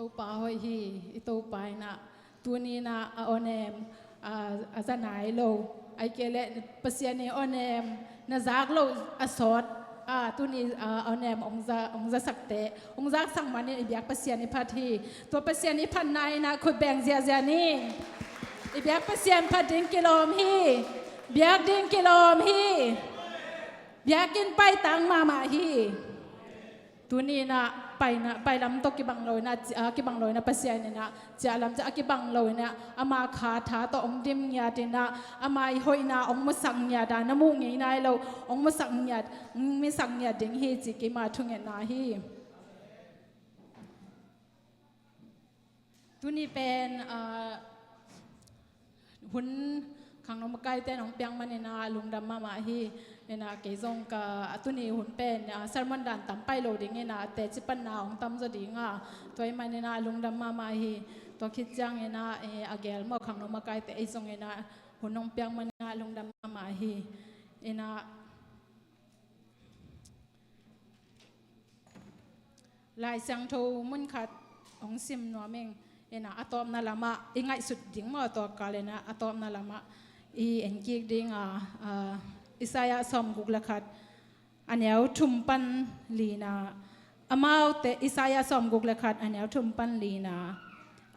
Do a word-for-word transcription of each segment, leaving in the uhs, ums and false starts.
Topa hoih hi. I Topa in ah tuni in ah a awnem a, a za nai lo, ahih kei leh Pasian i awnem na zak loh a sawt a, tuni a awnem hong za, hong zasak teh, hong zaksak manin i biak Pasian i phat hi. Tua Pasian i phatna in ah khut beng ziahziah ni. I biak Pasian phat ding kilawm hi. Biak ding kilawm hi. Biakinn paitang mahmah hi. Tuni in ah paina, pailam tawh kibang lo in ah, ci-, a kibang lo in ah Pasian in ah ciahlam ciah a kibang lo in ah, ama kha tha tawh hong dim ngiat in ah, ama i hoihna hong musak ngiat a, na muh ngei nai lo, hong musak ngiat, musak ngiat ding hi ci keima thungetna hi. Tuni pen, ah, hun khangno makaite in hong piak manin ah lungdam mahmah hi. In ah kei zong ka, a tuni hun pen, ah, sermon dan tam pai lo ding in ah teci panna hong tam zaw ding a, tua ahih manin ah lungdam mahmah hi. Tua khit ciangin ah, eh, a gel maw, khangno makaite ei zong in ah hun hong piak manin ah lungdam mahmah hi. In ah Lai Siangtho mun khat hong sim nuam ing. In ah a tawpna lamah i ngaihsut ding maw, tua kal in ah a tawpna lamah i en kik ding a, ah, Isaiah sawmguk le khat, a neu thum pan lina. Amaute, Isaiah sawmguk le khat, a neu thum pan lina.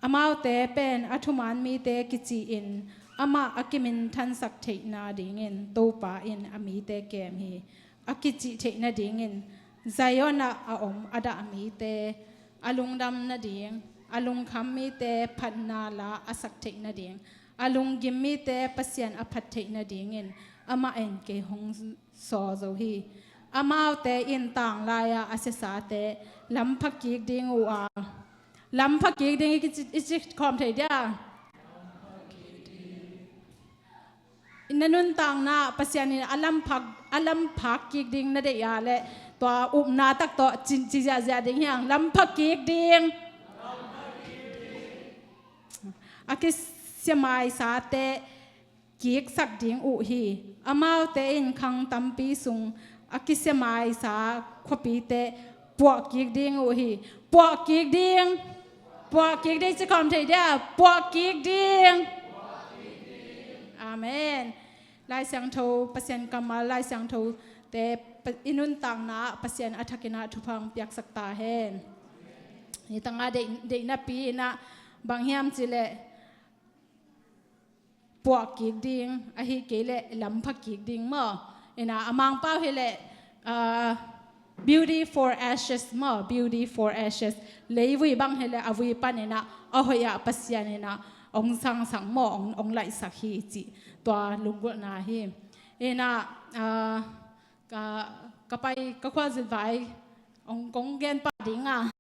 Amaute pen a thuman mite kici-in amah a kiminthansak theihna dingin Topa in a mite kem hi. A kicih theih nadingin Zion ah a om a dah mite a lungdam nading, a lungkham mite phatna la a sak theih nading, a lunggim mite Pasian a phat theih nadingin amah in kei hong sawl zo hi. Amaute in tanglai-a a siasate lampha kik ding uh a, lampha kik ding i ci, i ci khawm thei dia? Na nuntakna Pasian in a lamphak, a lamphak kik ding na deih a leh tua upna tak tawh ci, ci ziahziah ding hi hang, lampha kik ding. A kisiamaisate kiksak ding uh hi. Amaute in khang tampi sung a kisiamaisa khuapite puah kik ding uh hi. Puah kik ding. Puah kik ding ci khawm thei dia? Puah kik ding. Amen. Lai Siangtho, Pasian kammal Lai Siangtho te pa-, i nuntakna Pasian a thakin ah thupha hong piaksak ta hen. Nitang a deih, deihnapi in ah bang hiam cih leh puah kik ding, ahih kei leh lampha kik ding maw. In ah a Mangpau hi leh, ah, beauty for ashes maw, beauty for ashes. Leivui bang hi leh a vui pan in ah a hoih ah Pasian in ah hong sangsak maw, hong, hong laihsak hi cih tua lunggulhna hi. In ah, ah, ka, ka pai, ka khualzin vai hong kong gen pah ding a,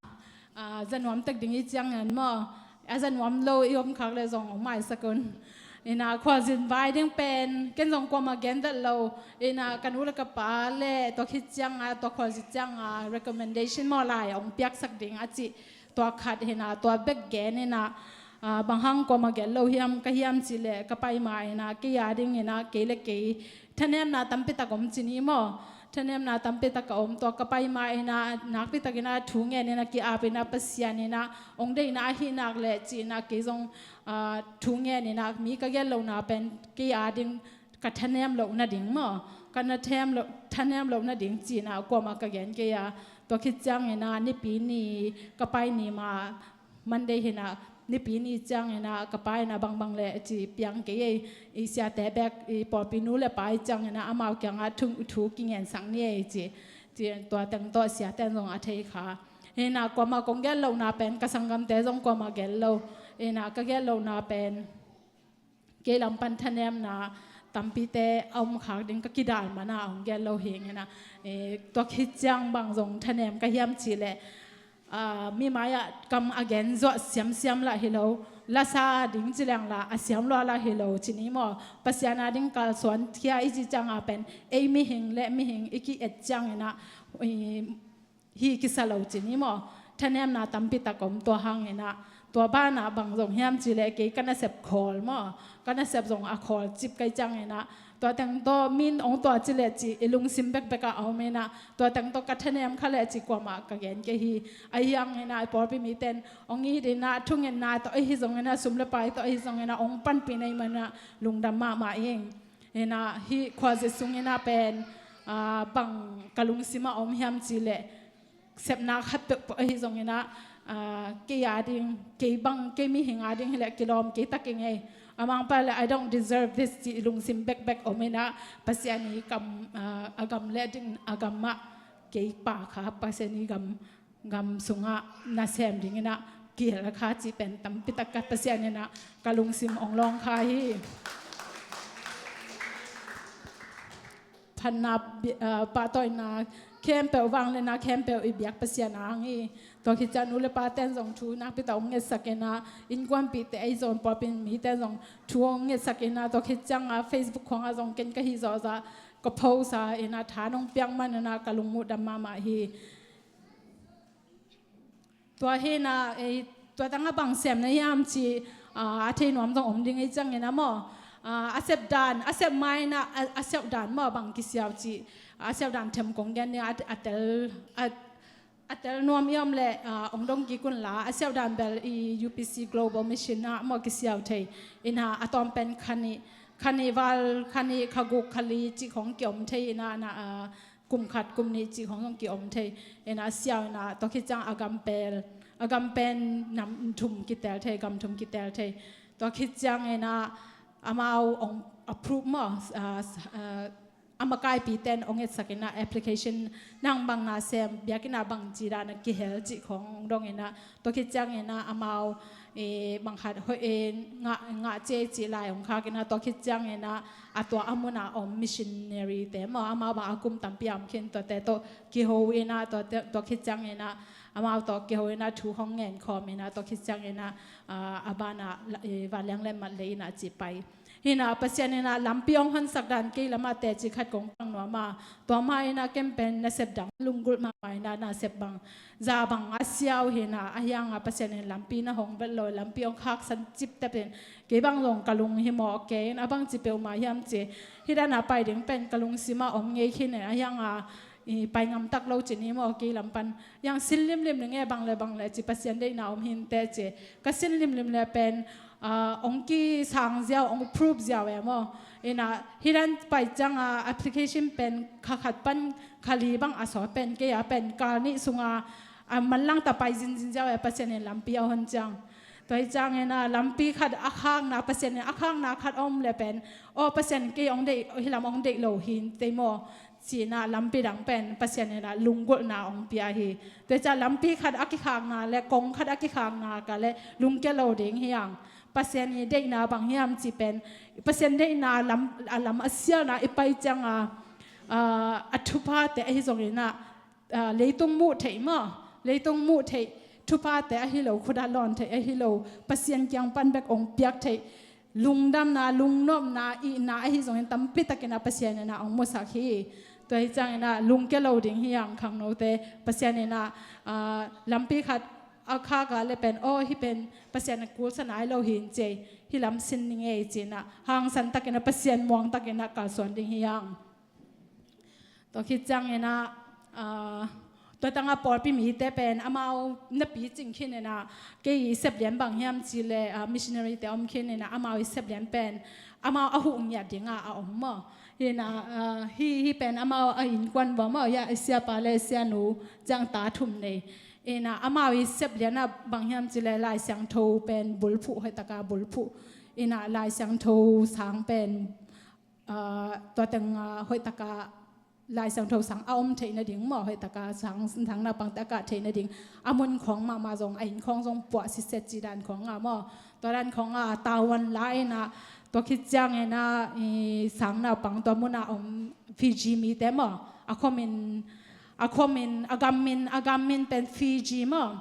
ah, za nuam tek ding i ciang in maw, a za nuam lo i om khak leh zong hong maisak un. In ah khualzin vai ding pen ken zong kuamah gen dat lo. In ah ka nu le ka pa leh tua khit ciang a, tua khualzin ciang a recommendation maw, lai hong piaksak ding a cih tua khat hi in ah, tua bek gen in ah, ah, bang hang kuamah gen lo hiam, ka hiam cih leh ka pai ma in ah kei a ding in ah kei le kei thanemna tampi tak om ci ni maw. Thanemna tampi tak a om, tua ka pai ma in ah nakpi tak in ah thu ngen in ah ki-ap in ah Pasian in ah hong deihna ahih nak leh ci in ah kei zong, ah, thu ngen in ah mi ka gen lohna pen kei a ding ka thanem loh nading maw, ka na them loh, thanem loh nading ci in ah kuamah ka gen kei a. Tua khit ciang in ah Nipi ni ka pai ni ma, Monday hi in ah, Nipi ni ciang in ah ka pa in ah bangbang leh ci piang kei ei, i siate bek, i pawlpi nu le pa i ciang in ah amau kiang ah thu, thu kingensak ni ei ci, ci tua teng tawh siate zong a thei kha. Hi in ah kuamah kong gen lohna pen, ka sanggamte zong kuamah gen lo. Hi in ah ka gen lohna pen kei lam pan thanemna tampite a om khak ding ka kidal man a hong gen lo hi in ah, eh, tua khit ciang bang zong thanem ka hiam cih leh, ah, mi mai-ah kam a gen zuah siamsiam lah hi lo, lasa ding ci leng lah a siam lua lah hi lo ci ni maw. Pasian a ding kalsuan khia i cih ciang a pen ei mihing le mihing i ki-et ciang in ah, i, hi kisa lo ci ni maw. Thanemna tampi tak om, tua hang in ah, tua ban ah bang zong hiam cih leh kei ka nasep khawl maw, ka nasep zong a khawl cip ka hih ciang in ah, Tua teng tawh min ong tua ci le ci i lungsim bekbek ah a om inah, tua teng tawh ka thanem kha le ci kuamah ka gen kei hi. Ahi hang inah i pawlpi miten ong it inah thungetna tawh ahi zong inah sum le pai tawh ahi zong inah ong panpih na hih man inah lungdam mahmah ing. Inah hih khuazit sung inah pen, ah, bang ka lungsim ah om hiam ci le sepna khat peuhpeuh ahi zong inah, ah, kei a ding, kei bang, kei mihing a ding hi le kilawm kei tak ing ei. A mangpa le, "I don't deserve this," ci lungsim bekbek om inah, Pasian i kam, ah, a gam le ding a gam ah kei pa kha Pasian i gam, gam sungah nasem ding inah kihel kha ci pen tampi tak ka Pasian inah ka lungsim ong lawng kha hi. Phatna, bi-, ah, pahtawina khempeuh, vangliatna khempeuh i biak Pasian a hang hi. Tua khit ciang nu le paten zong thu nakpi tak ong ngetsak inah, innkuanpihte ahi zong pawlpi miten zong thu ong ngetsak inah, tua khit ciang a Facebook khawngah zong ken ka hih zawhzah ka post a inah tha nong piak man inah ka lungmuh dam mahmah hi. Tua hi inah, eh, tua tangah bang sem na hiam ci, ah, a thei nuam zong om ding ei ciang inah maw. Ah, a sep dan, a sep ma inah, a, a siauh dan maw bang kisiau ci. A siauh dan them kong gen ding a, a tel, a, a tel nuam i om le, ah, ong dong kik un la. A siauh dan bel i U P C Global Mission ah maw kisiau thei. Inah a tawm pen kha nih, kha nih val, kha nih, kha guk, kha li ci khong kiom thei inah, na, ah, kum khat, kum nih cih khong zong kiom thei. Inah a siau inah, tua khit ciang a gam pel, a gam pen nam thum kitel thei, gam thum kitel thei. Tua khit ciang inah amau ong approve maw, ah, ah, a makaipiten ong etsak inah application nang bang na sem, biakinn ah bang ci dan a kihel cih khong ong dong inah, tua khit ciang inah amau, eh, bang khat hoih, eh, ngah, ngah ci ei cih lai ong khak inah, tua khit ciang inah a tua a mun a om missionary te maw, amau bang a kum tampi a om khin, tuate tawh kiho inah, tuate, tua khit ciang inah amau tawh kiho inah thu hong ngen khawm inah, tua khit ciang inah, ah, a ban ah la, eh, vanliang letmat lei inah cih pai. Hi inah Pasian inah lampi ong honsak dan kei lamah teci khat kong pang nuam a, tua mah inah ken pen nasep dang lunggulh mahmah inah, nasep bang, za bang a siau hi inah, ahi hang a Pasian in lampi na hong vet lo, lampi ong khaksan ciptep in, kei bang zong ka lunghimawh kei in, a bang ci peuhmah hiam ci, hih dan a pai ding pen ka lungsim ah om ngei khin in, ahi hang a, i, pai ngam tak lo ci ni maw, kei lam pan. Yang sin limlim ning e, bang le bang le ci, Pasian deihna om hi inteh ci. Ka sin limlim le pen, ah, ong kisang ziau, ong prove ziau e maw. Inah, hih dan pai ciang a application pen kha khat pan kha li bang a sawt pen, kei a pen kal nih sung a, a manlang ta pai zinzin ziau e, Pasian in lampi a hon ciang. Tua hi ciang inah lampi khat a khakna, Pasian in a khakna khat om le pen, aw Pasian kei ong deih, hih lam ong deih lo hi inteh maw. Ci inah lampi dang pen Pasian inah lunggulhna ong pia hi. Tua hi ciang lampi khat a kikhakna le kong khat a kikhakna ka le lungkia lo ding hi hang. Pasian i deihna bang hiam ci pen, Pasian deihna lam, a lam a sialna i pai ciang a, ah, a thuphate ahi zong inah, ah, leitung muh theih maw, leitung muh theih thuphate ahi lo, khuda lawn theih ahi lo, Pasian kiang pan bek ong piak theih lungdamna, lungnopna, ihna ahi zongin tampi tak inah Pasian inah ong musak hi. Tua hi ciang inah lungkia lo ding hi hang khangnote, Pasian inah, ah, lampi khat a khak a le pen, aw hih pen Pasian a kulsa nai lo hi in ci ei, hih lam sin ning ei ci inah hangsan tak inah Pasian muang tak inah kalsuan ding hi hang. Tua khit ciang inah, ah, tua tang a pawlpi mite pen amau na picing khin inah, kei i seplian bang hiam ci le, ah, missionary te om khin inah amau i seplian pen amau a huh ngiat ding a a om maw. Inah, ah, hih, hih pen amau a innkuan vua maw, ya, i siapa le sianu ciang ta thum nei. Inah amau i seplian ah bang hiam ci le Lai Siangtho pen bulphuh, hoih tak a bulphuh. Inah Lai Siangtho sang pen, ah, tua teng, ah, hoih tak a Lai Siangtho sang a om theih nading maw, hoih tak a sang, sang naupangte a kah theih nading a mun khawng mahmah zong, a inn khawng zong puah siset cih dan khawng a maw. Tua dan khawng a tavuan la inah, tua khit ciang inah, i, sang naupang tua mun a om Fiji mite maw, a khuamin, a khuamin, a gammin, a gammin pen Fiji maw.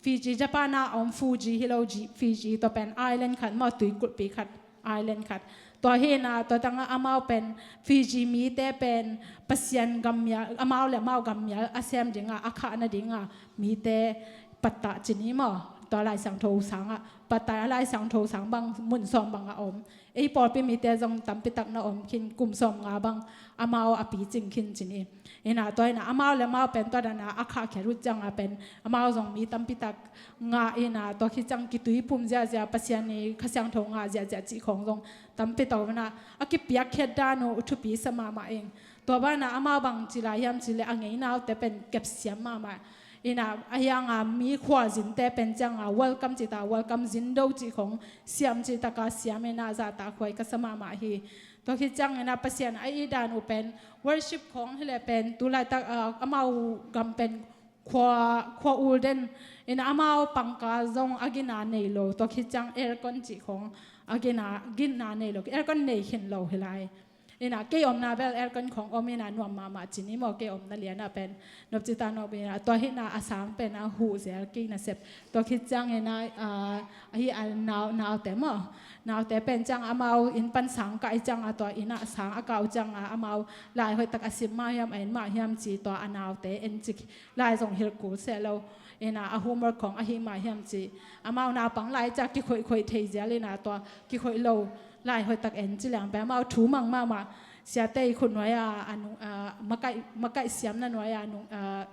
Fiji, Japan a om Fuji hi lo, Fiji, tua pen island khat maw, tuikulhpi khat, island khat. Tua hi inah, tua tang a amau pen, Fiji mite pen Pasian gammial, amau le amau gammial a sem ding a, a khah nading a mite pattah ci ni maw. tua Lai Siangtho sang ah, Pattaya Lai Siangtho sang bang mun sawm bang a om. Ei pawlpi mite zong tampi tak na om khin, kum sawm nga bang amau a picing khin ci ni. Ina tua ina amau le amau pen tua dana a khahkhiat uh ciang a pen amau zong mi tampi tak ngah ina tua khit ciang kituiphum ziahziah, Pasian i Kha Siangtho ngah ziahziah cih khawng zong tampi tak om ina a kipiakkhiat dan uh thupi sa mahmah ing. Tua bana amau bang ci lai hiam cih leh a ngeinaute pen kepsiam mahmah. Ina a hianga mi khualzinte pen cianga welcome cih ta, welcome zindo cih khawng siam cih taka siam ina zahtakhuai ka sa mahmah hi. Tua khit ciang ina Pasian a i dan uh pen worship khawng hi leh pen tu laitak, ah, amau gam pen khua, khua ul den ina amau pangkal zong a gina nei lo. Tua khit ciang aircon cih khawng a gina, gina nei lo, aircon nei khin lo hi lai. Ina kei omna bel aircon khawng om ina nuam mahmah ci ni maw, kei omna liana pen nop cih ta nop ina tua hina a sang pen a huh zel kei nasep. Tua khit ciang ina, ah, ahi a nau, naute maw, naute pen ciang amau inn pan sang kah i ciang a tua ina sang a kah uh ciang a amau lai hoih tak a sim mah hiam a en mah hiam ci tua a naute en cik lai zong hilh kul seh lo. Ina a homework khawng ahi mah hiam ci amau naupang lai ciang kikhoihkhoih thei zel ina tua kikhoih lo lai hoih tak en ci liang pen amau thu mang mahmah. Siate i khut nuai a, a nung, a, makaih, makaih siamna nuai a nung, a,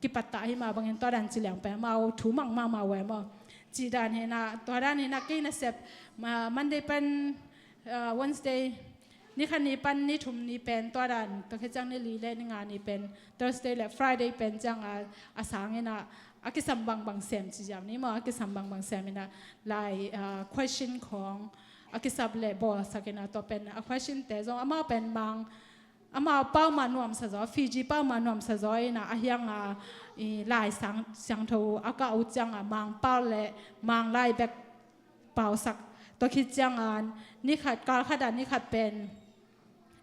kipat ta ahi mah bangin tua dan ci liang pen amau thu mang mahmah uh e maw. Cih dan hina, tua dan hina kei nasep, ma, Monday pan, a, Wednesday, ni khat ni pan ni thum ni pen tua dan, tua khit ciang ni li le ni nga ni pen, Thursday le Friday pen ciang a, a sang ina a kisam bangbang sem ci ziau ni maw, a kisam bangbang sem ina lai, a, question khawng a kisap le bawlsak ina tua pen a question te zong amau pen mang, amau pau mah nuamsa zaw, Fiji pau mah nuamsa zaw ina a hianga i lai sang, siangtho a kah uh cianga mang pau le mang lai bek pausak. Tua khit cianga ni khat, kal khat a ni khat pen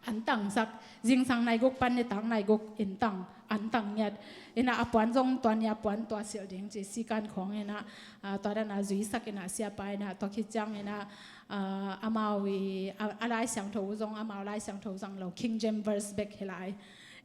an tangsak, zingsang nai guk pan nitak nai guk in tang, an tang ngiat. Ina a puan zong tua ni a puan tua silh ding ci sikan khawng ina, a, tua dana zuisak ina siapa ina tua khit ciang ina, a, amau i, a, a lai siangtho zong amau lai siangtho zang lo, King James verse bek hi lai.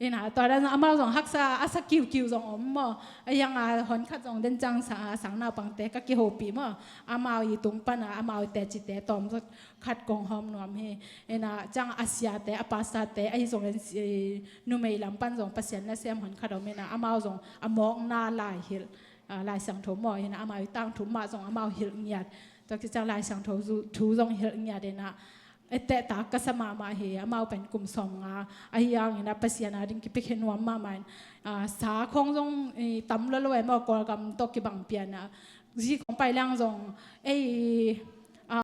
Ina tua dan amau zong haksa a sa kiukiu zong om maw. A hianga hon khat zong den ciang sa, a sang naupangte ka kihopih maw. Amau i tung pana amau i tecite tawm zot khat kong hawm nuam hi. Ina ciang a siate, a pastorte ahi zong en si, numei lam pan zong Pasian nasem hon khat om ina amau zong a mawkna lai hilh, a, lai siangtho maw ina amau i tangthu mah zong amau hilh ngiat. Tua khit ciang lai siangtho zu, thu zong hilh ngiat ina etteh tak ka sa mahmah hi. Amau pen kum sawm nga ahi hangina Pasian a ding kipikhe nuam mahmah in, a, sa khawng zong i tam lolo e maw, Kawlgam tawh kibang piana zi khawng pai liang zong ei, a,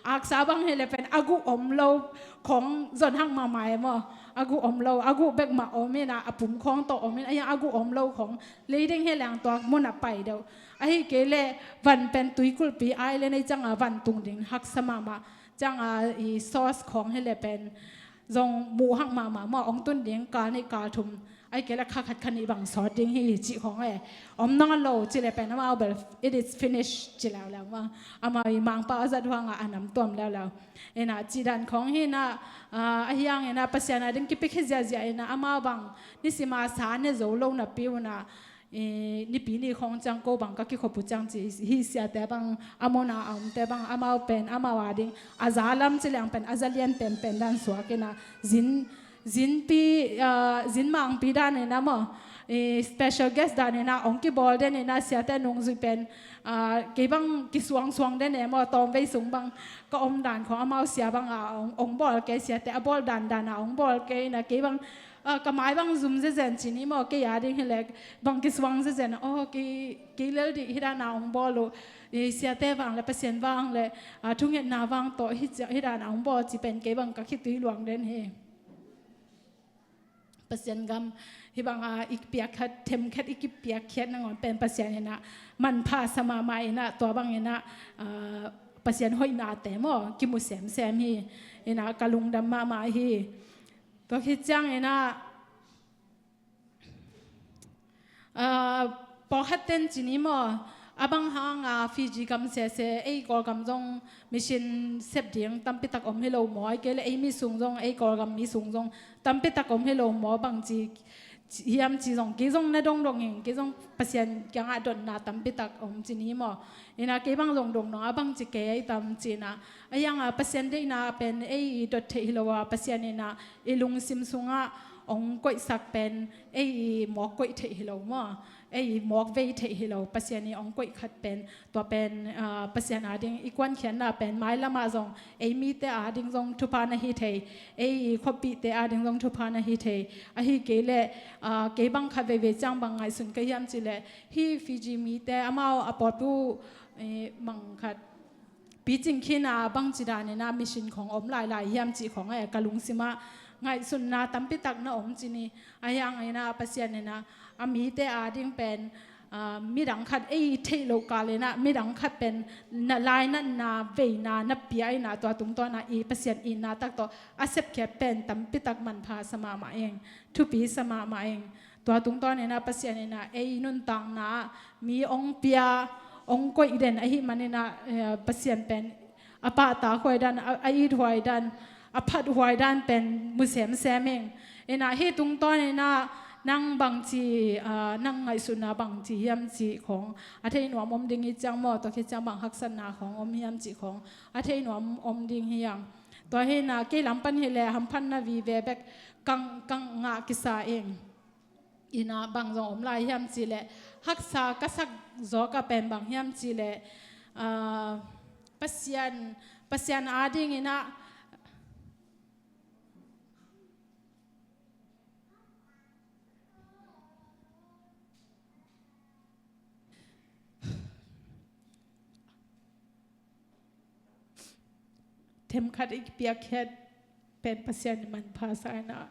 aksa bang hi le pen a guh om lo khawng zon hang mahmah e maw. A guh om lo, a guh bek mah om ina a pum khawng tawh om ina a guh om lo khawng lei ding hi liang tua mun a pai deuh. Ahi kei le van pen tuikulhpi ai le nei cianga van tung ding haksa mahmah. Cianga i sauce khawng hi le pen zong muh hak mahmah maw, ong tun ding kal nih kal thum, ai kei le kha khat kha nih bang sawt ding hi cih khawng e. Om nawn lo ci le pen amau bel it is finished ci leuleu maw. Amau i mangpau a zat huanga a nam tuam leuleu. Ina cih dan khawng hi ina, a, a hiang ina Pasian a ding kipikhe ziahziah ina amau bang nisima sa ne zo lo napi una, i, nipi ni khawng ciang ko bang ka kikhop uh ciang ci hi, siate bang a mona a omte bang amau pen amau a ding a za lam ci liang pen a za lian penpen dan suak ina zin, zinpi, a, zin mangpi dan ina maw, i, special guest dan ina ong kibawl den ina siate nungzui pen, a, kei bang kisuangsuang den e maw, tawmvei sung bang ka om dan khawng amau sia bang a ong, ong bawl kei, siate a bawl dan dan a ong bawl kei ina kei bang, a, ka mai bang zum zezen ci ni maw, kei a ding hi le bang kisuang zezen, aw, kei, kei lel dih hi dana ong bawl uh, i, siate vang le Pasian vang le, a, thungetna vang tawh hi, hi dana ong bawl ci pen kei bang ka khitui luang den hi. Pasian gam hi bang a i piak khat, them khat i kipiak khiat nangawn pen Pasian ina manpha sa mahmah ina tua bang ina, a, Pasian hoihnate maw kimu semsem hi. Ina ka lungdam mahmah hi. Tua khit ciang ina, a, pawlkhat ten ci ni maw, a bang hanga Fiji gam sese ei Kawlgam zong mission sep ding tampi tak om hi lo maw, ai kei le ei mi sung zong, ei Kawlgam mi sung zong tampi tak om hi lo maw bang ci hiam ci zong, kei zong na dongdong ing, kei zong Pasian kiangah dotna tampi tak om ci ni maw. Ina kei bang zong dongdong a bang ci kei ai tam ci ina, a hiang a Pasian deihna pen ei i dot theih hi lo a, Pasian ina i lungsim sungah ong koihsak pen ei i mawk koih theih hi lo maw. Ei i mawk vei theih hi lo, Pasian i ong koih khat pen, tua pen, ah, Pasian ading i kuankhiatna pen mailamah zong ei mite ading zong thupha na hi thei, ei i khuapihte ading zong thupha na hi thei. Ahi kei leh, ah, kei bang khat veivei ciang bang ngaihsun ka hiam ci leh, hih Fiji mite amau a pawlpu, eh, bang khat picing khin a bangci dan ina mission khong om lailai hiam cih khong e ka lungsimah ngaihsunna tampi tak na om ci ni. A hiang ina Pasian ina a mite ading pen, ah, midang khat ei theih loh kal ina midang khat pen na lainatna veina na pia ina tua tungtawna i Pasian itna tak tawh a sepkhiat pen tampi tak manpha sa mahmah ing, thupi sa mahmah ing. Tua tungtawn ina Pasian ina ei nuntakna ah mi ong pia, ong koih den ahih man ina, eh, Pasian pen a pahtak huai dan, a, a it huai dan, a phat huai dan pen mu semsem ing. Ina hih tungtawn ina nang bangci, ah, nang ngaihsutna bangci hiam cih khong a thei nuam om ding hi ciang maw, tua khit ciang bang haksatna khong om hiam cih khong a thei nuam om ding hi ang. Tua hi ina kei lam pan hi leh hamphatna vive bek kang, kang ngah kisa ing. Ina bang zong om lai hiam ci leh, haksa ka sak zawk a pen bang hiam ci leh, ah, Pasian, Pasian ading ina themkhat i piakkhiat pen Pasian i manpha sa ina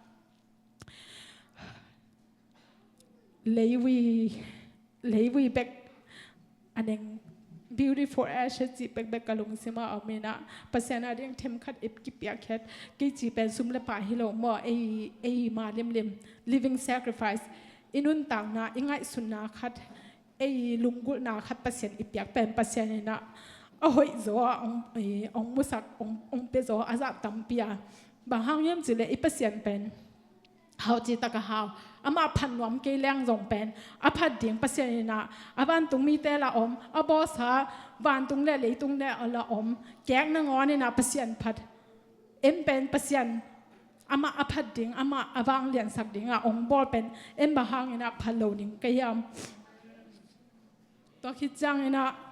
leivui, leivui bek a neng beautiful ashes cih bekbek ka lungsimah om ina Pasian ading themkhat i kipiakkhiat kei cih pen sum le pai hi lo maw, ei, ei ma limlim living sacrifice i nuntakna i ngaihsunna khat ei lunggulhna khat Pasian i piak pen Pasian ina a hoih zaw a ong, eh, ong musak, ong, ong pia zaw a zah tampi a. Bang hang hiam ci leh i Pasian pen hau ci tak a hau. Amah phat nuam kei leng zong pen a phat ding Pasian ina a vantung mite la om, a bawlsa vantung le leitung le la om kek nangawn ina Pasian phat. En pen Pasian amah a phat ding, amah a vangliansak ding a ong bawl pen en bang hang ina phat lo ding ka hiam? Tua khit ciang ina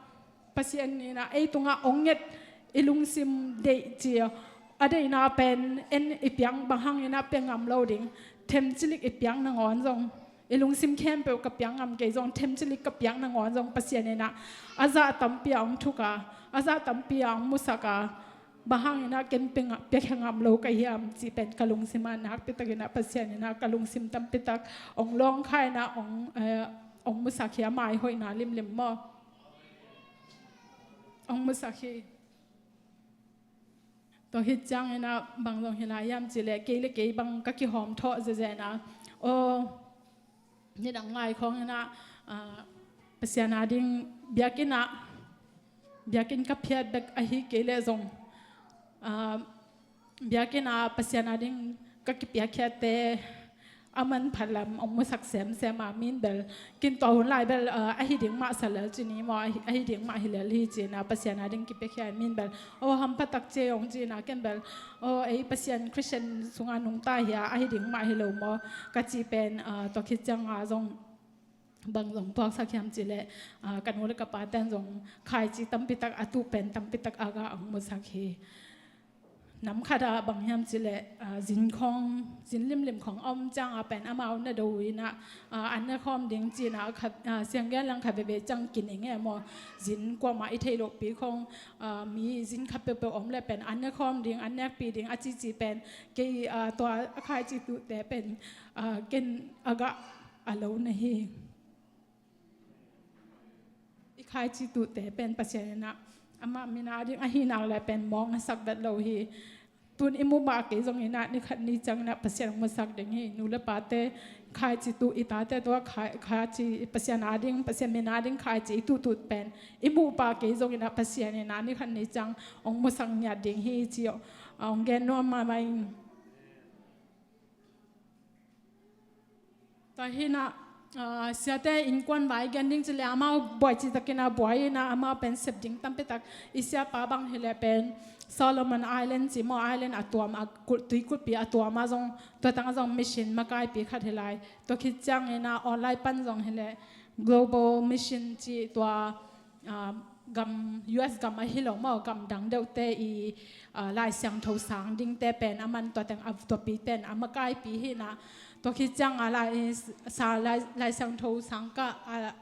Pasian ina ei tungah ong nget i lungsim deih ci a deihna pen en i piang bang hang ina pia ngam lo ding, themcilik i piang nangawn zong i lungsim khempeuh ka piang ngam kei zong themcilik ka piang nangawn zong Pasian ina a zah tampi a ong thuk a, a zah tampi a ong musak a, bang hang ina ken pia nga-, piakhia ngam lo ka hiam cih pen ka lungsim ah nakpi tak ina Pasian ina ka lungsim tampi tak ong lawngkha ina ong, eh, ong musak hi a, mai hoihna limlim maw? Ong musak hi. Tua khit ciang ina bang zong hi lai hiam ci leh kei le kei bang ka kihawm thawh zezen a. Aw, nidang lai khawng ina, ah, Pasian ading biakinn ah, biakinn ka phiat bek ahi kei leh zong, ah, biakinn ah Pasian ading ka kipiakkhiatte a manpha lam ong musak semsem a, min bel kin tua hun lai bel, ah, ahi ding mah sa lel ci ni maw, ahi, ahi ding mah hi lel hi ci ina Pasian ading kipiakhia min bel, aw hampha tak ci ong ci ina ken bel, aw ei Pasian Christian sungah nungta hi a, ahi ding mah hi lo maw ka cih pen, ah, tua khit ciang a zong bang zong puaksak hiam ci leh, ah, ka nu le ka pa ten zong khaici tampi tak a tuh pen tampi tak a gah ong musak hi. Nam khat ah bang hiam ci leh, ah, zin khawng, zin limlim khawng a om ciang a pen amau na do uh ina, ah, an ne khawm ding ci ina khat, ah, siang gen lang khat veve ciang kin ing e maw, zin kuamah i theih loh pi khawng, ah, mi zin khat peuhpeuh om leh pen an ne khawm ding, an nekpih ding a cici pen kei, ah, tua a khaici tuhte pen, ah, ken a gah a lo na hi. I khaici tuhte pen Pasian ina amah min ading ahi nak leh pen mawk na sak vet lo hi. Tun i muh bah kei zong ina ni khat ni ciang ina Pasian ong musak ding hi. Nu le pate khaici tuh i tate tua khai-, khaici Pasian ading, Pasian min ading khaici i tuhtut pen i muh bah kei zong ina Pasian ina ni khat ni ciang ong musak ngiat ding hi ci ong gen nuam mahmah ing. Tua hi-in ah, ah, siate innkuan vai gen ding ci leh amau buai citakin ah buai in ah amau pen sep ding tampi tak. I siapa bang hi leh pen Solomon Island ci maw, island a tuam a kulh, tuikulhpi a tuam ah zong, tua tangah zong mission makaipi khat hi lai. Tua khit ciangin ah online pan zong hi leh Global Mission ci tua, ah, gam, U S gam ahi lo maw, gam dang deuhte i, ah, Lai Siangtho sang dingte pen aman tua teng a, tua pite in a makaipi hi-in ah, tua khit ciang a Lai, sa, Lai, Lai Siangtho sang kah a,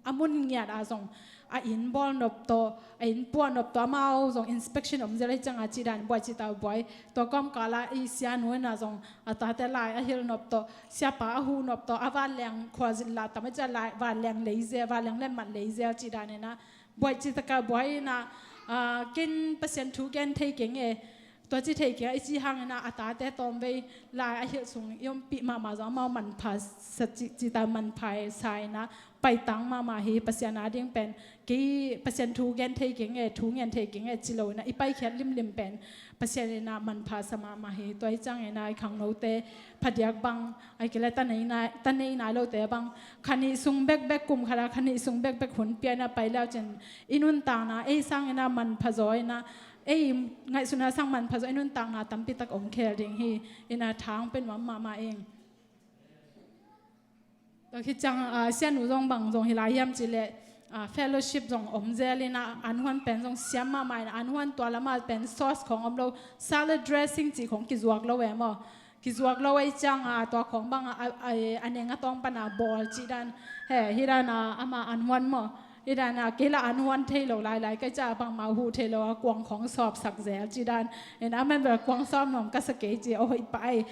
a mun ngiat ah zong a inn bawl nop tawh, a inn puah nop tawh, amau zong inspection om zel hi ciang a cih dan buai cita buai. Tua kawmkal ah i sianu in ah zong a tate lai a hilh nop tawh, siapa a huh nop tawh, a vanleng khualzin lah tam a cih lai, vanleng lei zel, vanleng letmat lei zel cih dan in ah buai citakin buai in ah, ah, ken Pasian thu gen thei keng e, tua ci thei keng a i cih hangin ah a tate tawmvei lai a hilh sung i ompih mahmah zong amau manpha sa ci, cita manpha sa in ah paitang mahmah hi. Pasian a ding pen kei Pasian thu gen thei keng e, thu ngen thei keng e ci lo in ah i paikhiat limlim pen Pasian in ah manpha sa mahmah hi. Tua hi ciangin ah i khangnote phadiak bang, ahih kei leh ta nei nai, ta nei nai lote bang, kha nih sung bekbek, kum khat ah kha nih sung bekbek hun pia in ah pai le uh cin i nuntakna ei sangin ah manpha zaw in ah, ei ngaihsutna sang manpha zaw, i nuntakna tampi tak om khel ding hi. In ah tha hong pia nuam mahmah ing. Tua khit ciang, ah, sianu zong bang zong hi lai hiam cih leh, ah, fellowship zong om zel in ah, an huan pen zong siam mahmah in ah, an huan tua lam ah pen sauce khawng om lo, salad dressing cih khawng kizuak lo e maw. Kizuak lo ahih ciang a, tua khawng bang a, a, a, a neng a tawng pan a bawl cih dan, he, hi dan a, ama an huan maw. Hi dan a, kei lah an huan thei lo lailai, kei ciang bangmah huh thei lo a, kuang khawng sawpsak zel cih dan. In ah aman bel kuang sawp nuam ka sa kei ci, a hoih pah ei.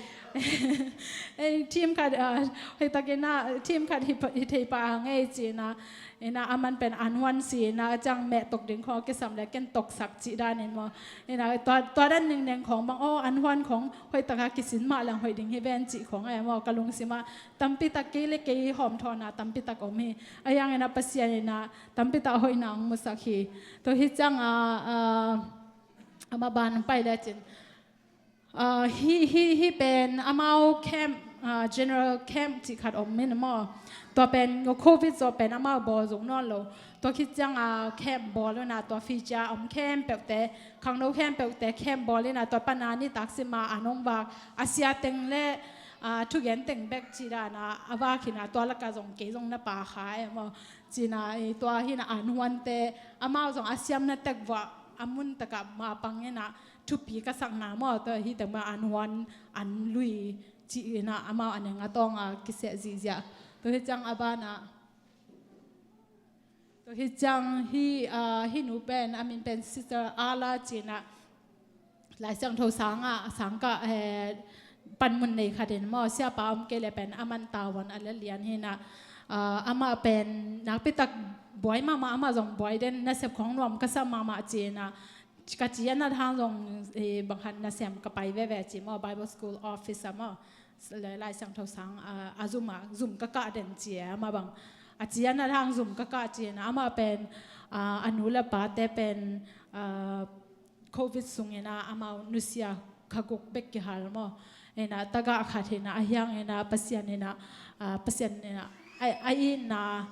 Ei, team khat, ah, hoih takin ah, team khat hi, hi thei pah a ngei ci in ah, in ah aman pen an huan si in ah, ciang meh tok ding khawng kisam leh ken toksak cih dan in maw. In ah tua, tua dan nengneng khawng bang, aw, an huan khawng hoih tak a kisin mah leng hoih ding hi ven cih khawng e maw, ka lungsim ah tampi tak kei le kei hawmthawhna tampi tak om hi. Ahi hangin ah Pasian in ah tampi tak hoihna hong musak hi. Tua hi ciang a, ah, ama ban pai le cin. Ah, hi, hi, hi pen amau camp, ah, general camp cih khat om in maw. Tua pen, Covid zawh pen amau bawl zong nawn lo. Tua khit ciang a camp bawl un ah, tua Fiji a om khempeuhte, khangno khempeuhte camp bawl in ah, tua pan a nitak sim a an hong vak, a sia teng le, ah, thugen teng bek cih dan a, a vak in ah, tua lak ah zong kei zong na pha kha e maw. Ci in ah, eh, tua hi in ah an huante, amau zong a siamna tek vuah, a mun tak ah mah pang in ah, thupi ka sakna maw, tua hi teng mah an huan, an lui, ci in ah amau a neng a tawng a kiseh zihziah. Tua hi ciang a ban ah, tua hi ciang hi, ah, hi nu pen, a min pen Sister Ala ci in ah, Lai Siangtho sang ah, sang kah, eh, panmun nei khat in maw, siapa om kei le pen aman tavuan a la lian hi in ah, ah, amah pen nakpi tak buai mahmah, amah zong buai den, nasep khawng nuam ka sa mahmah ci in ah, ka ci a nat hang zong, eh, bang khat nasem ka pai veve ci maw, Bible School office ah maw, Lai, Lai Siangtho sang, ah, a zum ah, zum ka kah den ci e, amah bang. A ci a nat hang zum ka kah ci in ah, amah pen, ah, a nu le pate pen, ah, Covid sung in ah amau nusia kha guk bek kihal maw. In ah tagah khat hi in ah, ahi hangin ah Pasian in ah, ah, Pasian in ah, a, a itna,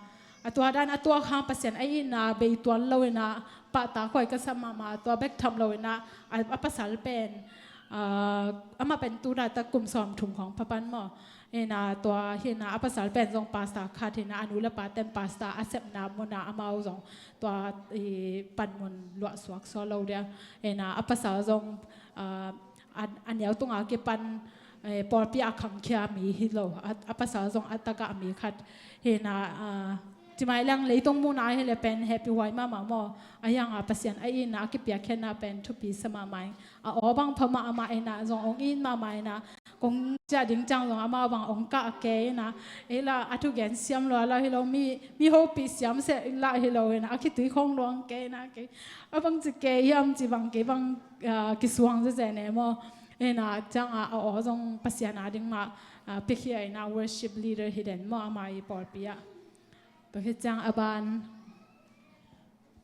a tua dan a tuak hang Pasian a itna bei tuan lo in ah, pahtak huai ka sa mahmah, tua bek tham lo in ah, a, a pasal pen, ah, amah pen tu laitak kum sawmthum khawng pha pan maw. In ah tua hi in ah, a pasal pen zong pastor khat hi in ah, a nu le paten pastor a sepna mun ah amau zong tua, i, panmun luahsuak suak lo dia. In ah a pasal zong, ah, a, a neu tung a kipan, eh, pawlpi a khangkhia mi hi lo. A, a pasal zong a tagah mi khat hi in ah, ah, ci mai leng leitung mun ah hi le pen hehpih huai mahmah maw. Ahi hang a Pasian a itna, a kipiakkhiatna pen thupi sa mahmah ing. A aw bang pha mahmah in ah, zong hong it mahmah in ah, kong ciah ding ciang zong amau bang hong kah kei in ah, ei lah a thugen siam lua lah hi lo, mi, mi hopih siam seh lah hi lo in ah, a khitui khawng luang kei in ah, kei a bang ci kei hiam ci bang, kei bang, ah, kisuang zeze ne maw. In ah ciang ah, a aw zong Pasian a ding mah, ah, piakhia in ah, worship leader hi den maw, amah i pawlpi ah. Tua hi ciang a ban,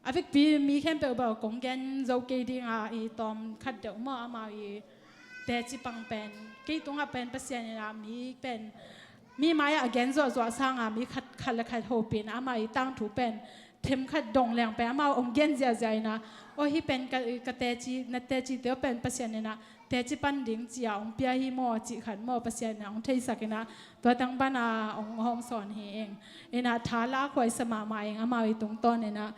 a vekpi mi khempeuh bel kong gen zo kei ding a, i tawm khat deuh maw, amau i teci pang pen, kei tungah pen Pasian in ah mi pen mi mai-ah a gen zuahzuah sanga mi khat, khat le khat hopih in ah amah i tangthu pen themkhat dong leng pen amah hong gen ziahziah in ah, aw, hih pen ka, ka teci, na tecite uh pen Pasian in ah teci pan ding ci-a hong pia hi maw, cih khat maw, Pasian in ah hong theisak in ah, tua teng pan a hong hawmsawn hi ing. In ah tha lakhuai sa mahmah ing amau i tungtawn in ah.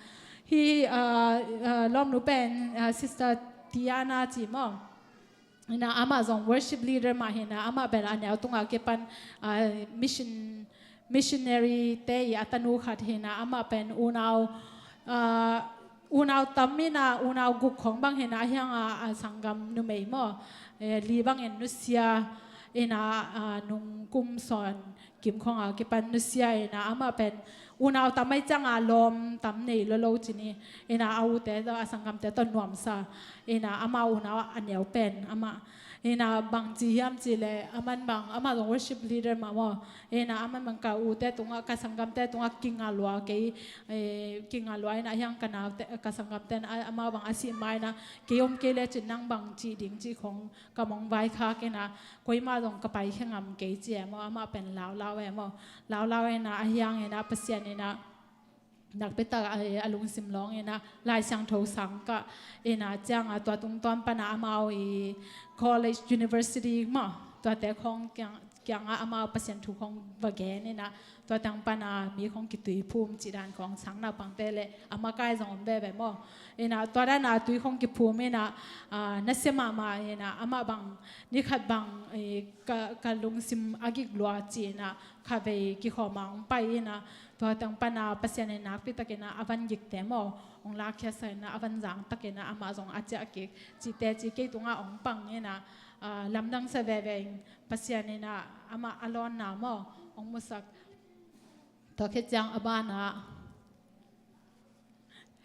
Hih, ah, ah, lawmnu pen, ah, Sister Tiana ci maw. In ah amah zong worship leader mah hi in ah, amah bel a neu tungah kipan, ah, mission, missionary te i a tanu khat hi in ah, amah pen unau, ah, unau tam in ah, unau guk khong bang hi in ah, a hiang a, a sanggam numei maw, eh, li bangin nusia in ah, ah, nung kum sawm kim khong a kipan nusia in ah, amah pen unau tam ahih ciang a lawm tam nei lolo ci ni. In ah a ute tawh, a sanggamte tawh nuamsa. In ah amah unau a neu pen amah. In ah bang ci hiam cih leh, aman bang, amah zong worship leader mah maw. In ah aman bang ka ute tungah, ka sanggamte tungah kinga lua kei, eh, kinga lua in ah hiang ka naute, ka sanggamte in ah amah bang a sih ma in ah, kei om kei lecin nang bang cih ding cih khong ka mong vaikhak in ah, koimah zong ka paikhia ngam kei ci e maw, amah pen laulau e maw. Laulau in ah, a hiang in ah, Pasian in ah, nakpi tak a, a lungsim lawng in ah, Lai Siangtho sang kah in ah, ciang a tua tungtawn pan a amau i college, university maw, tuate khong kiang, kiangah amau Pasian thu khong va gen in ah, tua teng pan a mi khong kituiphum cih dan khong sang naupangte le a makai zong om veve maw. In ah tua dan a tui khong kiphum in ah, ah, nasia mahmah in ah, amah bang, ni khat bang, eh, ka, ka lungsim a gik lua ci in ah, khatvei kikhawm a hong pai in ah, tua teng pan a Pasian in nakpi tak in ah a van gikte maw, hong lakkhiatsak in ah, a van zang tak in ah, amah zong a ciah kik, cihte ci kei tungah hong pang in ah, ah, lamdang sa veve ing. Pasian in ah amah a lawnna maw hong musak. Tua khit ciang a ban ah,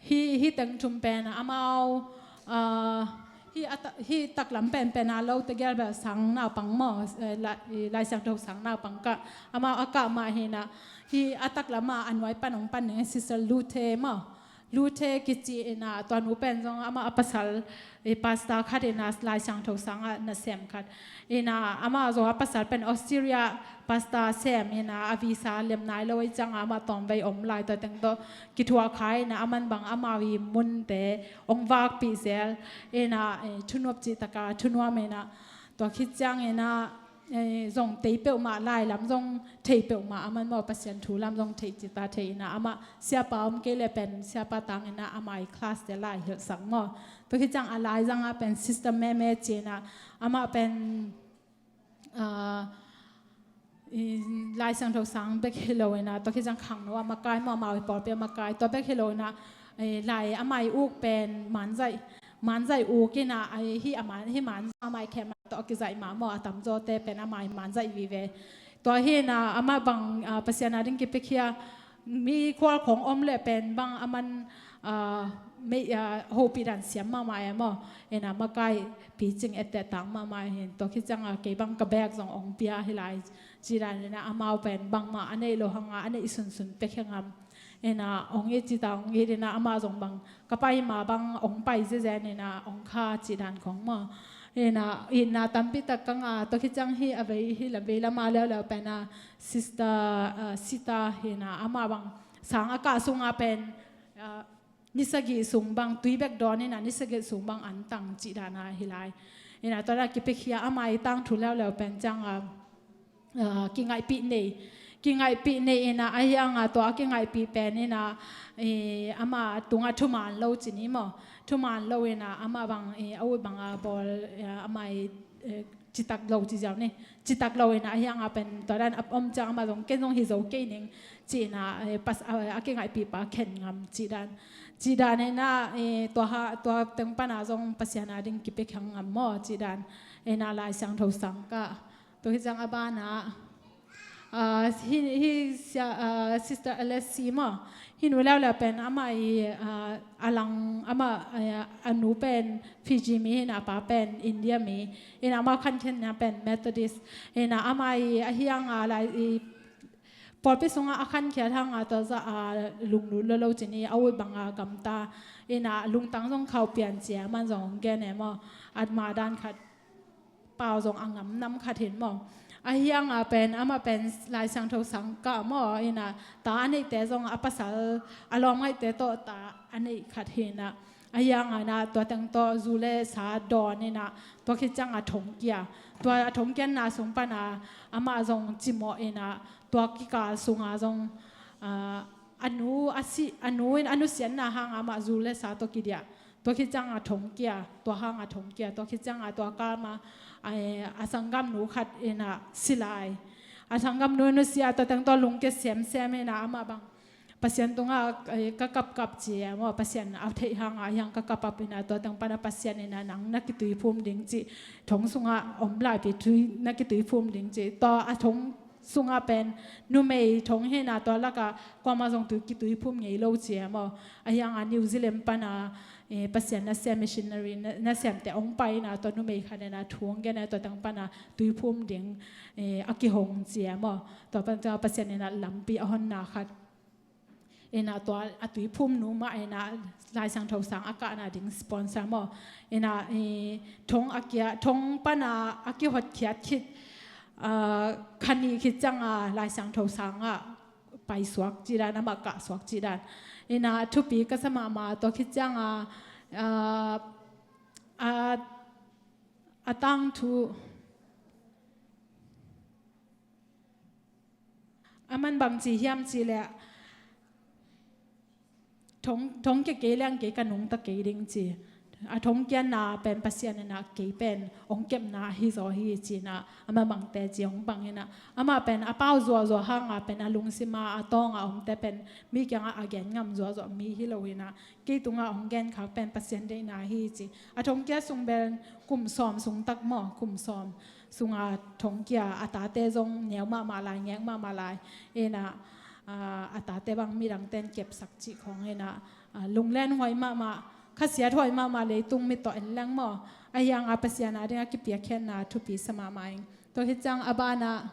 hih, hih teng thum pen amau, ah, hih a ta-, hih taklam pen pen a lo tegel bel sang naupang maw, eh, Lai, Lai Siangtho sang naupang kah, amau a kah mah hi in ah, hih a taklam ah a nuai pan hong pan ding Sister Lute maw. Lute kici in ah, tua nu pen zong amah a pasal, eh, pastor khat in ah, Lai Siangtho sang ah nasem khat. In ah, amah zong a pasal pen Australia pastor sem in ah, a visa lem nai lo ahih ciang a, amah tawmvei om lai, tua teng tawh kithuah kha in ah, aman bang amau i munte hong vakpih zel in ah, eh, thunuam cih tak a thunuam in ah, tua khit ciang in ah, eh, zong tei peuhmah, lai lam zong thei peuhmah, aman maw Pasian thu lam zong thei cita thei in ah, amah siapa om kei le pen siapa tang in ah, amah i class te lai hilhsak maw. Tua khit ciang a laizang ah pen Sister Meme ci in ah, amah pen, ah, i, Lai Siangtho sang bek hi lo in ah, tua khit ciang khangno a makai maw, amau i pawlpi a makai, tua bek hi lo in ah, eh, lai amah i uk pen Manzaih, Manzaih uk in ah, ai, hih a Man, hih Manzaih amah i khem tawh a kizaih mah maw, a tamzawte pen amah i Manzaih vive. Tua hi in ah, amah bang, ah, Pasian a ding kipiakhia, mi khual khong om le pen bang aman, ah, mei, ah, hopih dan siam mahmah e maw. In ah makai picing etteh tang mahmah hi in, tua khit ciang a kei bang ka bag zong hong pia hi lai. Ci dan in ah amau pen bangmah a neih loh hang a, a neih sunsun piakhia ngam. In ah hong it ci ta, hong it in ah amah zong bang ka pai ma bang hong pai zezen in ah hong kha cih dan khong maw. In ah itna tampi tak ka ngah, tua khit ciang hih a vei, hih la vei lam a leuleu pen ah Sister, ah, Sita hi in ah, amah bang sang a kah sung ah pen, ah, ni sagih sung bang tui bek dawn in ah, ni sagih sung bang an tang cih dan a hi lai. In ah tua dan kipiakhia, amah i tangthu leuleu pen ciang a, ah, kingaihpih nei. Kingaihpih nei in ah, a hiang a tua a kingaihpih pen in ah, eh, amah tungah thuman lo ci ni maw. Thuman lo in ah, amah bang, eh, a ut bang a bawl, eh, amah i, eh, citak lo ci ziau ni. Citak lo in ah, a hiang a pen tua dan a om ciang amah zong ken zong hi zo kei ning ci in ah, eh, pas, a, a kingaihpih pa khen ngam cih dan. Cih dan in ah, eh, tua ha, tua teng pan ah zong Pasian a ding kipiakhia ngam maw cih dan. In ah Lai Siangtho sang kah. Tua khit ciang a ban ah, ah, hi, hi sia, ah, Sister Alessi maw. Hih nu leuleu pen amah i, ah, a lang, amah, ah, a nu pen Fiji mi hi in ah, a pa pen India mi. In ah amah khankhiatna pen Methodist. In ah amah i a hiang a lai i pawlpi sungah a khankhiat hang a tua zah a lunglut lolo ci ni, a ut bang a gamta. In ah lungtang zong khauh pian ci a, aman zong hong gen e maw. Atma dan khat pau zong a ngam nam khat hi in maw. Ahi hanga pen, amah pen Lai Siangtho sang kah maw, ina, ta a neihte zong a pasal, a lawmngaihte tawh ta a neih khat hi ina. Ahi hanga ina, tua teng tawh zu le sa dawn ina, tua khit cianga thongkia. Tua a thongkianna sung pana, amah zong cimawh ina, tua kikal sunga zong, ah, a nu, a si, a nu in a nusiatna hanga amah zu le sa tawh kidiah. Tua khit cianga thongkia, tua hanga thongkia, tua khit cianga tua kalma, a, a sanggamnu khat ina si lai. A sanggamnu nusia, tua teng tawh lungkia semsem ina amah bang. Pasian tunga, eh, ka kapkap ci a maw, Pasian a theih hanga hiang ka kapkap ina, tua teng pana Pasian ina nang na kituiphum ding ci. Thong sunga om laipi tui na kituiphum ding ci. Tua a thong sunga pen numei thong hi ina, tua laka kuama zong tui kituiphum ngei lo ci a maw. Ahi hanga New Zealand pana, eh, Pasian nasem missionary, na, nasemte ong pai ina, tua numei khat ina thu ong gen a, tua teng pana tuiphum ding, eh, a kihong ci a maw. Tua pan tua Pasian ina lampi a honna khat. Ina tua a tuiphum nu mah ina Lai Siangtho sang a kahna ding sponsor maw. Ina, eh, thong a kia, thong pana a kihotkhiat khit, ah, kha nih khit cianga Lai Siangtho sanga paisuak ci dan, amah kahsuak ci dan. Ina thupi ka sa mahmah, tua khit cianga, ah, a, a tangthu a man bang ci hiam ci leh, thong, thong kia kei leng kei ka nungta kei ding ci. A thongkianna pen Pasian ina kei pen ong kepna hi zaw hi ci ina, amah bangte ci ong bang ina. Amah pen a pau zuahzuah hanga pen a lungsima a tawnga omte pen mi kiangah a gen ngam zuahzuah mi hi lo ina. Kei tunga ong gen khak pen Pasian deihna hi ci. A thongkia sung bel kum sawm sung tak maw, kum sawm sunga thongkia, a tate zong neu mahmah lai, ngek mahmah lai. Ina, ah, a tate bang midangten kepsak cih khong ina, ah, lunglen huai mahmah, khasiat huai mahmah, leitung mit tawh en leng maw. Ahi hanga Pasian a dinga kipiakkhiatna thupi sa mahmah ing. Tua khit ciang a bana,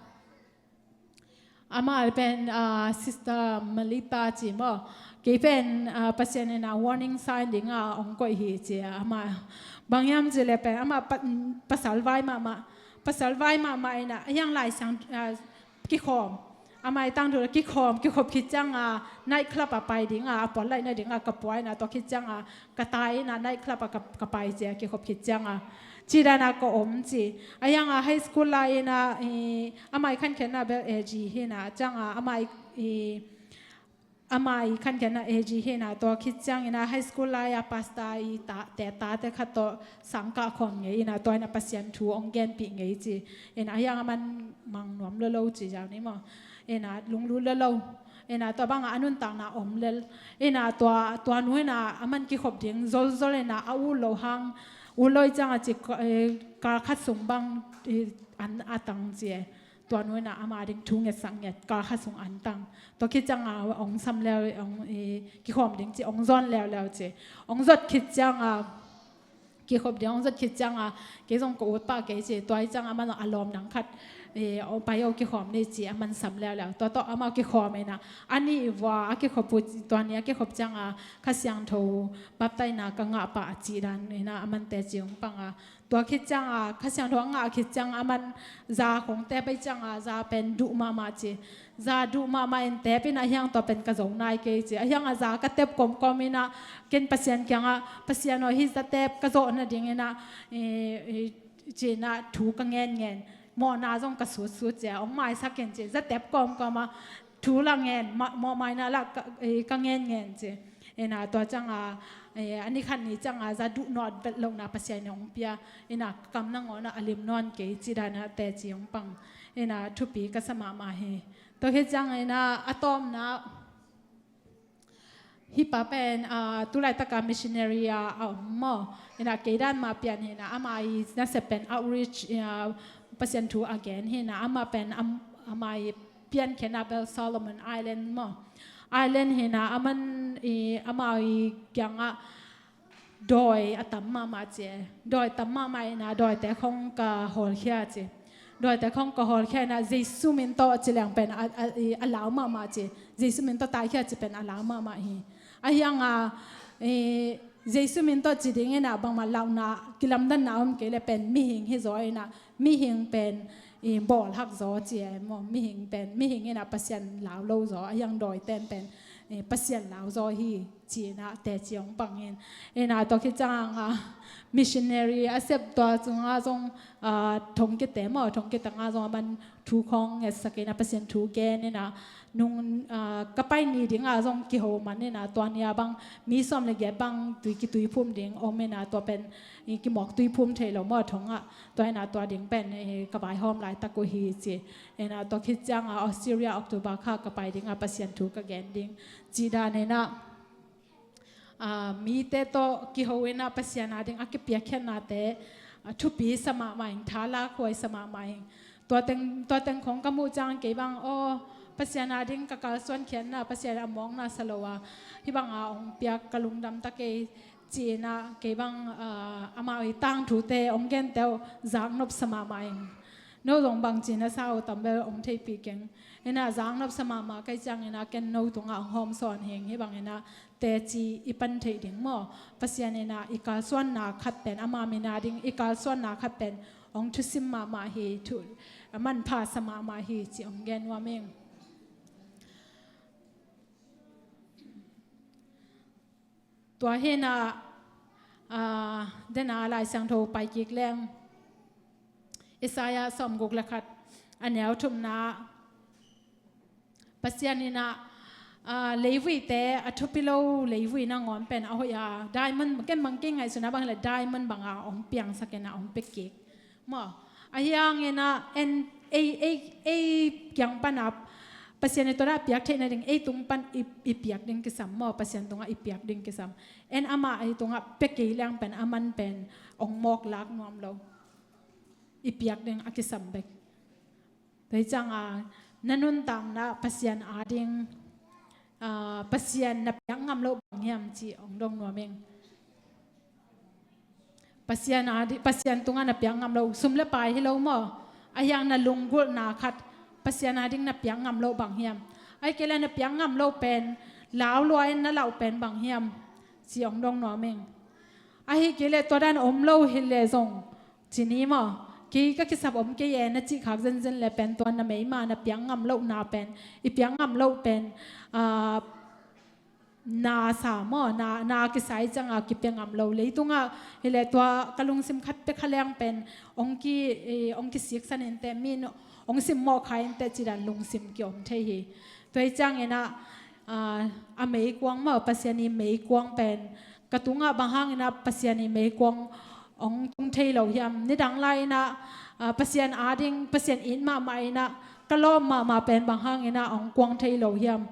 amah pen, ah, Sister Melita ci maw. Kei pen, ah, Pasian ina warning sign dinga ong koih hi ci a, amah bang hiam ci leh pen, amah pa, pasal vai mahmah, pasal vai mahmah ina, a hiang Lai Siang, ah, kikhawm. Amah i tangthu kikhawm, kikhop khit cianga night club a pai dinga, a puan laihna dinga ka pua ina, tua khit cianga ka tai ina night club a ka, ka pai ci a, kikhop khit cianga. Ci dana ka om ci. Ahi hanga high school lai ina, i, amah i khankhiatna bel A G hi ina, cianga amah i, i, amah i khankhiatna A G hi ina, tua khit ciang ina high school lai a pastor i ta, te tate khat tawh sang kah khawm ngei ina, tua ina Pasian thu ong genpih ngei ci. Ina ahi hanga man mang nuam lo lo ci zau ni maw. Ina lunglut lo lo. Ina tua banga a nuntakna om lel. Ina tua, tua nu ina a man kikhop ding zolzol ina a ut lo hang. Ut lo i cianga ci, eh, kal khat sung bang, eh, an a tang ci e. Tua nu ina ama ding thu ngetsak nget kal khat sung an tang. Tua khit cianga ong sam leu, ong, eh, kikhawm ding ci, ong zon leuleu ci. Ong zot khit cianga, kikhop ding ong zot khit cianga, kei zong ka ut pah kei ci, tua hi cianga amah zong a lawm dang khat, eh, ong pai o kikhawm ni ci, a man sam leuleu. Tua tawh amah kikhawm ina, a nih vua a kikhop uh, tua ni a kikhop cianga Kha Siangtho baptaina ka ngah pah a cih dan ina, a man teci ong panga. Tua khit cianga, Kha Siangtho a ngah khit cianga, a man za khong tep pai cianga, za pen duh mahmah ci. Za duh mahmah in tep ina hiang tua pen ka zo nai kei ci. A hianga za ka tep kawmkawm ina, ken Pasian kianga, Pasian aw, hih za tep ka zawh nading ina, eh, eh, ci ina thu ka ngen ngen. Mawhna zong ka sutsut ci a, ong maisak ken ci. Za tep kawmkawm a, thu la ngen, ma, mawhmaina la ka, eh, ka ngen ngen ci. Ina tua cianga, eh, a ni khat ni cianga za duh nawt vet lohna Pasian in ong pia. Ina kam nangawn a lim nawn kei ci dana teci ong pang. Ina thupi ka sa mahmah hi. Tua khit cianga ina a tawpna, hih pa pen, ah, tulaitaka missionary a, a om maw. Ina kei dan mah pian hi ina, ama i nasep pen outreach, ah, Pasian thu a gen hi ina, ama pen am, ama i piankhiatna bel Solomon Island maw. Island hi ina, a man i, ama i kiangah dawi a tam mahmah ci e. Dawi tam mahmah ina, dawite khong ka hawlkhia ci. Dawite khong ka hawlkhia ina, Jesu min tawh ci leng pen a, a, i, a lau mahmah ci. Jesu min tawh taikhia ci pen a lau mahmah hi. A hianga, i, Jesu min tawh ci ding ina, bangmah launa, kilamdanna om kei le pen mihing hi zaw ina, mihing pen i bawl hak zaw ci e maw, mihing pen, mihing in ah Pasian lau lo zaw, a hiang dawi ten pen, i Pasian lau zaw hi ci in ah teci hong pang in. In ah tua khit ciang ah missionary a sep tua sungah zong, ah, thongkiat te maw, thongkiat tangah zong a man thu khawng ngetsak in ah Pasian thu gen in ah nung, ah, ka pai ni dingah zong kiho man in ah tua ni a bang mi sawm le giat bang tui kituiphum ding om in ah tua pen i kimawk tuiphum thei lo maw thongah. Tua in ah tua ding pen, eh, ka vaihawm laitak uh hi ci. In ah tua khit ciang ah Australia October kha ka pai ding ah Pasian thu ka gen ding. Cih dan in ah, ah, mite tawh kiho in ah Pasian a ding a kipiakkhiatnate, ah, thupi sa mahmah ing, tha lakhuai sa mahmah ing. Tua teng, tua teng khong ka muh ciang kei bang, aw, Pasian a ding ka kalsuan khiatna, Pasian a mawkna sa lo a, hih bang a hong piak ka lungdam ta kei. Ci in ah kei bang, ah, amau i tangthute hong gente uh zaknop sa mahmah ing. No zong bangci na sa uh tam bel hong theihpih keng. In ah zaknop sa mahmah ka hih ciang in ah ken no tungah hong hawm sawn hing, hih bang in ah teci i pan theih ding maw. Pasian in ah i kalsuanna khat pen, ama min a ding i kalsuanna khat pen hong thusim mahmah hi, thu, a manpha sa mahmah hi ci hong gen nuam ing. Tua hi in ah, ah, den a Lai Siangtho pai kik leng Isaiah sawmguk le khat a neu thumna, Pasian in ah, ah, leivuite, a thupi lo leivui nangawn pen a hoih a, diamond, ken bang kei ngaihsutna bang hi leh diamond bang a hong piangsak in ah hong pia kik. Maw, ahi hangin ah en, ei, ei, ei kiang pan a Pasian i tua dan a piak theih nading ei tung pan i, i piak ding kisam maw, Pasian tungah i piak ding kisam. En amah ei tungah pia kei leng pen a man pen hong mawk lak nuam lo. I piak ding a kisam bek. Tua hi ciang a na nuntakna Pasian a ding, ah, Pasian na piak ngam loh bang hiam ci hong dong nuam ing. Pasian a di, Pasian tungah na piak ngam loh, sum le pai hi lo maw. Ahi hang na lunggulhna khat, Pasian a ding na piak ngam loh bang hiam. Ahih kei leh na piak ngam loh pen, lau lua in na lauh pen bang hiam ci hong dong nuam ing. Ahih kei leh tua dan om lo hi leh zong, ci ni maw. Kei ka kisap om kei e na cih khak zenzen leh pen tua na meima na piak ngam lohna pen, i piak ngam loh pen, ah, na sa maw, na, na kisai ciang a kipia ngam lo. Leitungah hi leh tua ka lungsim khat pia kha leng pen hong ki, eh, hong kisiksan inteh, mi in hong simmawh kha inteh ci dan lungsim ki-om thei hi. Tua hi ciangin ah, ah, a meikuang maw, Pasian i meikuang pen ka tungah bang hangin ah Pasian i meikuang hong tung thei lo hiam. Nidang lai-in ah, ah, Pasian a ding, Pasian it mahmah in ah ka lawp mahmah pen bang hangin ah hong kuang thei lo hiam.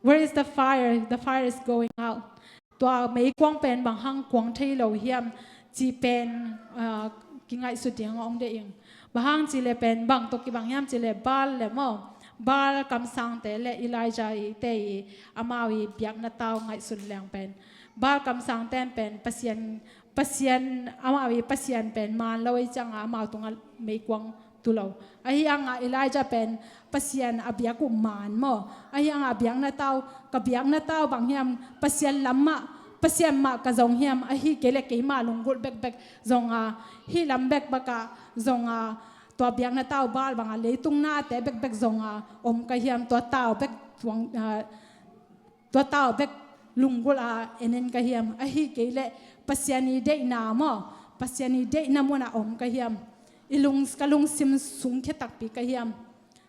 Where is the fire? The fire is going out. Tua meikuang pen bang hang kuang thei lo hiam cih pen, ah, kingaihsut ding hong deih ing. Bang hang cih leh pen bang tawh kibang hiam cih leh Baal leh maw, Baal kamsangte leh Elijah i te i amau i biakna tau ngaihsun leng pen Baal kamsangte pen Pasian, Pasian, amau i Pasian pen maan lo ahih ciangin amau tungah meikuang tu lo. Ahi hangin Elijah pen Pasian a biak uh maan maw. Ahi hangin a biakna tau, ka biakna tau bang hiam, Pasian lam mah, Pasian mah ka zong hiam, ahih kei leh keima lunggulh bekbek zong a, hih lam bekbek ah zong a, tua biakna tau Baal bang a leitung nate bekbek zong a om ka hiam, tua tau bek tuang, ah, tua tau bek lunggulh a en en ka hiam, ahih kei leh Pasian i deihna maw, Pasian i deihna mun ah om ka hiam, i lung, ka lungsim sungkhia takpi ka hiam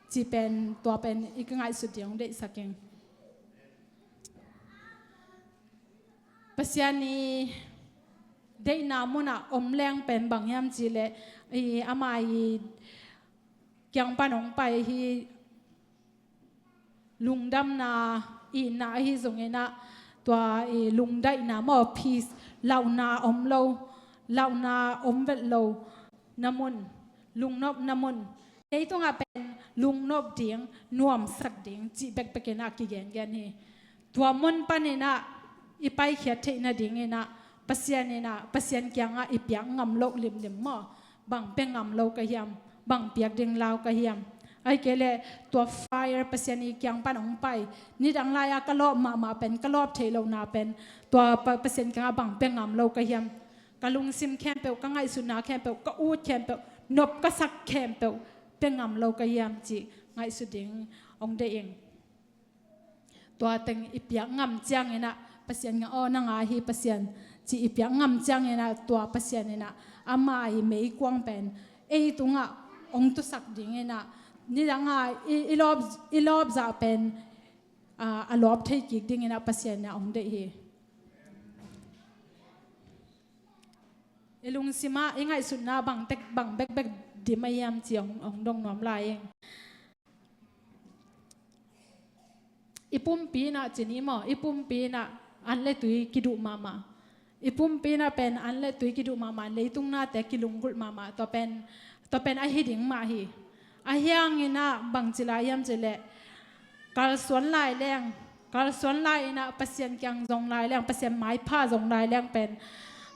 cih pen, tua pen i ka ngaihsut ding hong deihsak ing. Pasian i deihna mun ah om leng pen bang hiam cih leh, i ama i kiang pan hong pai hi, lungdamna, itna ahi zongin ah, tua i lungdaihna maw, peace, lauhna om lo, lauhna om vet lo na mun, lungnopna mun. Leitungah pen lungnop ding, nuamsak ding cih bekbek in ah kigengen hi. Tua mun panin ah i paikhiat theih nadingin ah Pasian in ah, Pasian kiangah i piak ngam loh limlim maw, bang pia ngam lo ka hiam, bang piak ding lau ka hiam. Ahih kei leh tua fire, Pasian i kiang pan hong pai, nidang lai-a ka lawp mahmah pen, ka lawp theih lohna pen, tua Pa-, Pasian kiangah bang pia ngam lo ka hiam. Ka lungsim khempeuh, ka ngaihsutna khempeuh, ka ut khempeuh, nop ka sak khempeuh pia ngam lo ka hiam cih ngaihsut ding hong deih ing. Tua teng i piak ngam cianginah Pasian nga aw nang a hi Pasian cih i piak ngam cianginah tua Pasian inah ama i meikuang pen ei tungah hong tusak dinginah nidanga i, i lawp, i lawp zah pen a, a lawp thei kik dinginah Pasian inah hong deih hi. I lungsimah i ngaihsutna bang tek bang bekbek dim a hiam ci hong, hong dong nuam lai ing. I pumpi inah cini maw, i pumpi inah an le tui kiduh mahmah. I pumpi inah pen an le tui kiduh mahmah, leitung nate kilunggulh mahmah, tua pen, tua pen ahi ding mah hi. Ahi hanginah bangci lai hiam cileh kalsuan lai leng, kalsuan lai inah Pasian kiang zong lai leng, Pasian maipha zong lai leng pen,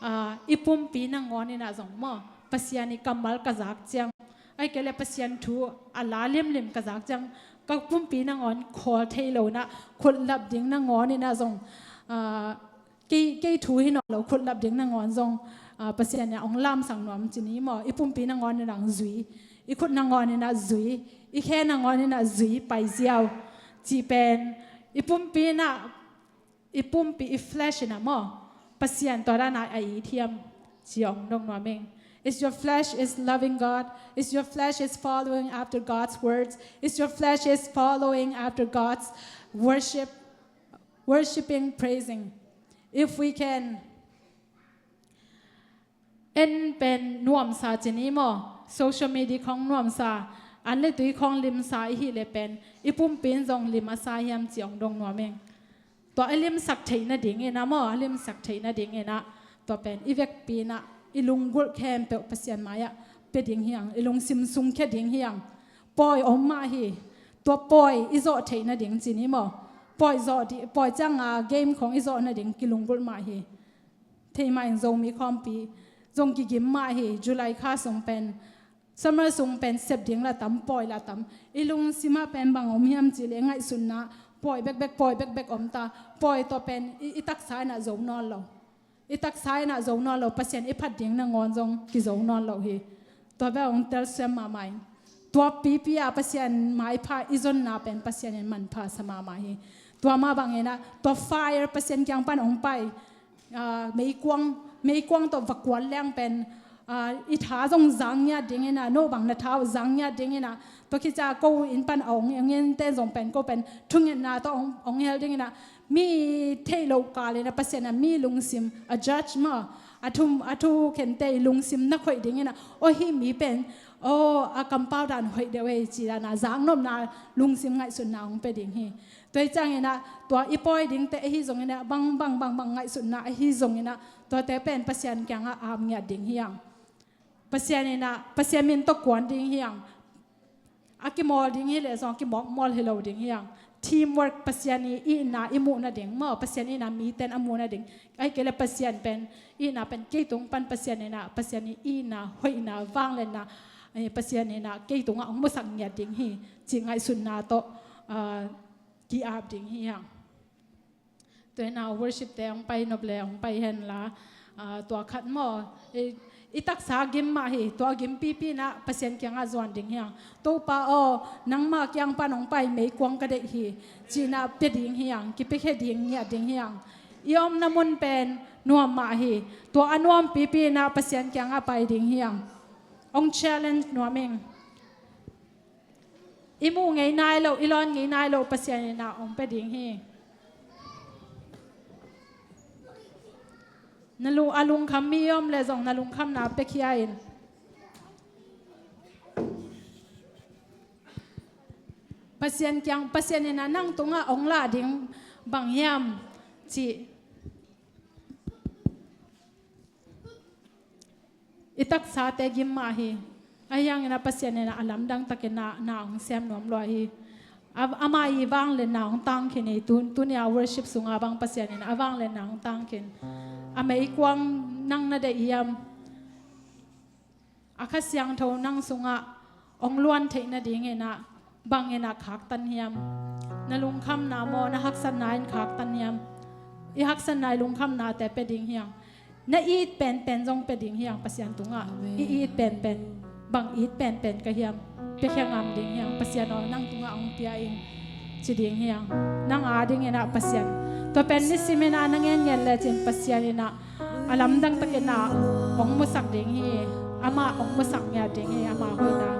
a, i pumpi nangawn inah zong maw, Pasian i kammal ka zak ciang, ahih kei leh Pasian thu a la limlim ka zak ciang, ka pumpi nangawn khawl thei lo inah, khutlap ding nangawn inah zong, a, kei, kei thu hi nawn lo, khutlap ding nangawn zong, a, Pasian inah hong lamsang nuam cini maw, i pumpi nangawn inah zui, i khut nangawn inah zui, i khe nangawn inah zui paiziau cih pen, i pumpi inah, i pumpi, i flesh inah maw, Pasian tua dana a it hiam ci hong dong nuam ing. Is your flesh is loving God? Is your flesh is following after God's words? Is your flesh is following after God's worship, worshiping, praising? If we can en pen nuamsa cini maw, social media khong nuamsa, an le tui khong limsa i hih leh pen i pumpi in zong lim a sa hiam ci hong dong nuam ing. Tua a limsak theih nading inah maw, a limsak theih nading inah tua pen i vekpi inah i lunggulh khempeuh Pasian mai-ah pia ding hi hang, i lungsim sungkhia ding hi hang. Pawi om mah hi. Tua pawi i zawh theih nading cini maw, pawi zawh dih, pawi cianga game khong i zawh nading kilunggulh mah hi. Thei mah in Zomi khawmpi zong kigim mah hi. July kha sung pen, summer sung pen sep ding la tam, pawi la tam. I lungsimah pen bang om hiam cileh ngaihsutna pawi bekbek, pawi bekbek om ta. Pawi tua pen i, i taksa inah zo nawn lo. I taksa inah zo nawn lo, Pasian i phat ding nangawn zong kizo nawn lo hi. Tua bel hong telsiam mahmah in. Tua pipi a Pasian maipha i zonna pen Pasian in manpha sa mahmah hi. Tua mah bang inah tua fire Pasian kiang pan hong pai, a, meikuang, meikuang tawh va kuan leng pen, a, i tha zong zang ngiat ding inah, no bang na tha uh zang ngiat ding inah, tua khit ciang ko inn pan a hong, hong ente zong pen ko pen thungetna tawh hong, hong hel ding inah, mi theih loh kal inah Pasian a mi lungsim a judge maw, a thu, a thu khente i lungsim na khoih ding inah, aw hih mi pen, aw a kampau dan hoih deuh ei ci dana zaknopna lungsim ngaihsutna hong pia ding hi. Tua hi ciang inah tua i pawi dingte ahi zong inah, bang, bang, bang, bang ngaihsutna ahi zong inah, tuate pen Pasian kiangah ap ngiat ding hi hang. Pasian inah, Pasian min tawh kuan ding hi hang. A kimawl ding hi leh zong a kimawkmawl hi lo ding hi hang. Teamwork, Pasian i itna i muh nading maw, Pasian itna miten a muh nading. Ahih kei leh Pasian pen, itna pen kei tung pan Pasian inah, Pasian i itna, hoihna, vangliatna, eh, Pasian inah kei tungah hong musak ngiat ding hi cih ngaihsutna tawh, ah, ki-ap ding hi hang. Tua hi a worship te hong pai nop le hong pai hen la, ah, tua khat maw, i, i taksa gim mah hi, tua gim pipi inah Pasian kiangah zuan ding hi hang. Topa aw, nangmah kiang pan hong pai meikuang ka deih hi, ci inah pia ding hi hang, kipiakhia ding, ngiat ding hi hang. I omna mun pen nuam mah hi, tua a nuam pipi inah Pasian kiangah pai ding hi hang. Hong challenge nuam ing. I muh ngei nai loh, i lawn ngei nai loh Pasian inah hong pia ding hi. Na lu-, a lungkham mi om leh zong na lungkhamna piakhia in. Pasian kiang, Pasian inah nang tungah hong lah ding bang hiam cih. I taksate gim mah hi. Ahi hang inah Pasian inah a lamdang takin na, na hong sem nuam lua hi. A, ama i vangliatna hong tangkhin hi. Tu, tuni a worship sungah bang Pasian inah a vangliatna hong tangkhin. A meikuang nang na deih hiam? A Kha Siangtho nang sungah hong luan theih nading inah bang inah khaktan hiam? Na lungkhamna maw, na haksatna in khaktan hiam? I haksatna, i lungkhamnate pia ding hi hang. Na it penpen zong pia ding hi hang Pasian tungah. Amen. I it penpen. Bang it penpen ka hiam? Piakhia ngam ding hiam? Pasian aw, nang tungah hong pia ing, ci ding hiam? Nang adingin ah Pasian, tua pen nisim in ah na ngen ngen lecin Pasian in ah a lamdang takin ah hong musak ding hi. Amah hong musak ngiat ding hi, amah hoihna.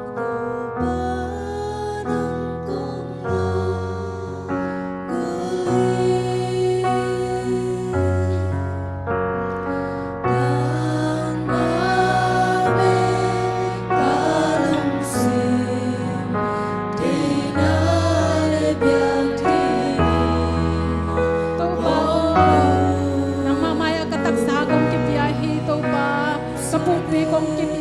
Topa aw, nangmah mai-ah ka taksa kong kipia hi, Topa. Ka pumpi kong kipia